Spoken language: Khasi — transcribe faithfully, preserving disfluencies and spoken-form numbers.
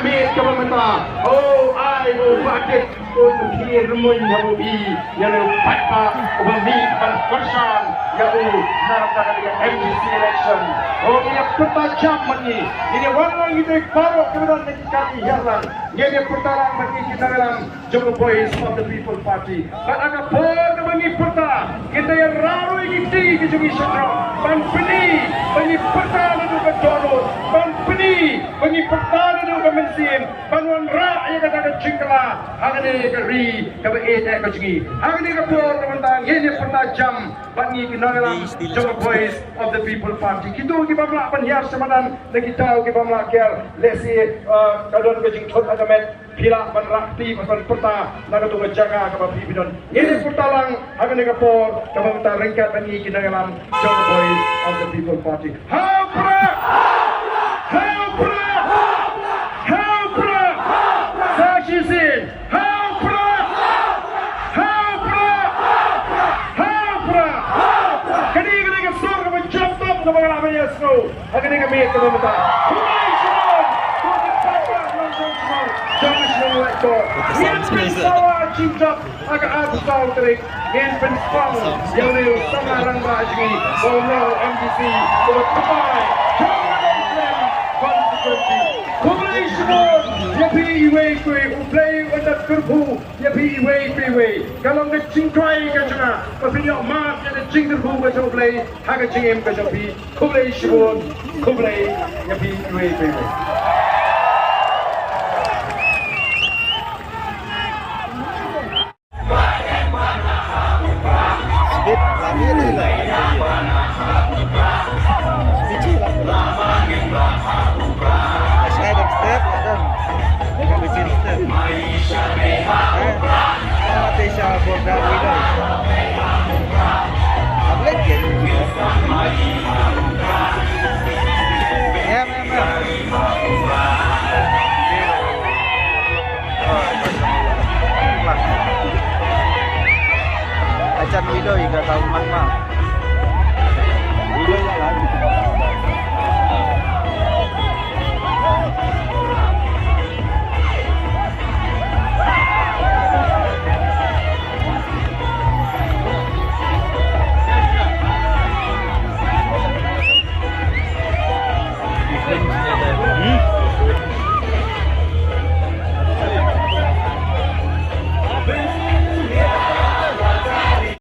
Miet kaba mynta, oh, ai, oh, ba kit, oh, ki rymmuiñ ha u i, ïa u paidbah, uba mih ban kyrshan ïa u na ka bynta ka M D C election. Oh, ngin ïa pyrta jam bad ngi, ngin ïa wan lang ïa ki baroh kiba don na ki kali hiar lang, ngin ïa pyrta lang bad ngi ki nongïalam jong ka Voice of the People Party. Bad ha ka por kaba ngi pyrta, ngin da ïa rah ruh ïa ki kti ki jong ngi sha jrong ban pyni ba ngi pyrta naduh ka dohnud, ban pyni ba ngi pyrta naduh ka mynsiem, ban wanrah ïa kata ka jingkylla ha kane ka ri kaba ïeit ka jong ngi. Ha kane ka por kaba mynta ngin ïa pyrta jam bad ngi ki nongïalam jong ka Voice of the People Party. Kito ki bym lah ban hiar sha madan, na ki daw ki bym lah hiar, lehse, uh, ka don ka jingthut ha ka met, phi lah ban rah kti bad ban pyrta na kato ka jaka kaba phi don. Ngin ïa pyrta lang ha kane ka por kaba mynta ryngkat bad ngi ki nongïalam jong ka Voice of the People Party. Ha u Prah! Ha u Prah! Ha u Prah! Sa shisien. Ha u Prah! Ha u Prah! Ha u Prah! Kane, kane ka sur kaba jam tam kaba nga la ban ïasngew ha kane ka miet kaba mynta. Khublei shibun. Khublei shibun. Jong ka shnong Laitkor. Ngin pynsawa jingtap ha ka arphew saw tarik. Ngin pynspang ïa une u samla rangbah jong ngi, ba u long M D C uba thymmai jong ka Nongslem constituency. Khublei shibun ïa phi iwei pa iwei, U Blei un da kyrkhu ïa phi iwei pa iwei. Ka long ka jingduwai ka jong nga ba phin ïoh mad ïa ka jingkyrkhu ka jong U Blei ha ka jingim ka jong phi. Khublei shibun, khublei ïa phi iwei pa iwei.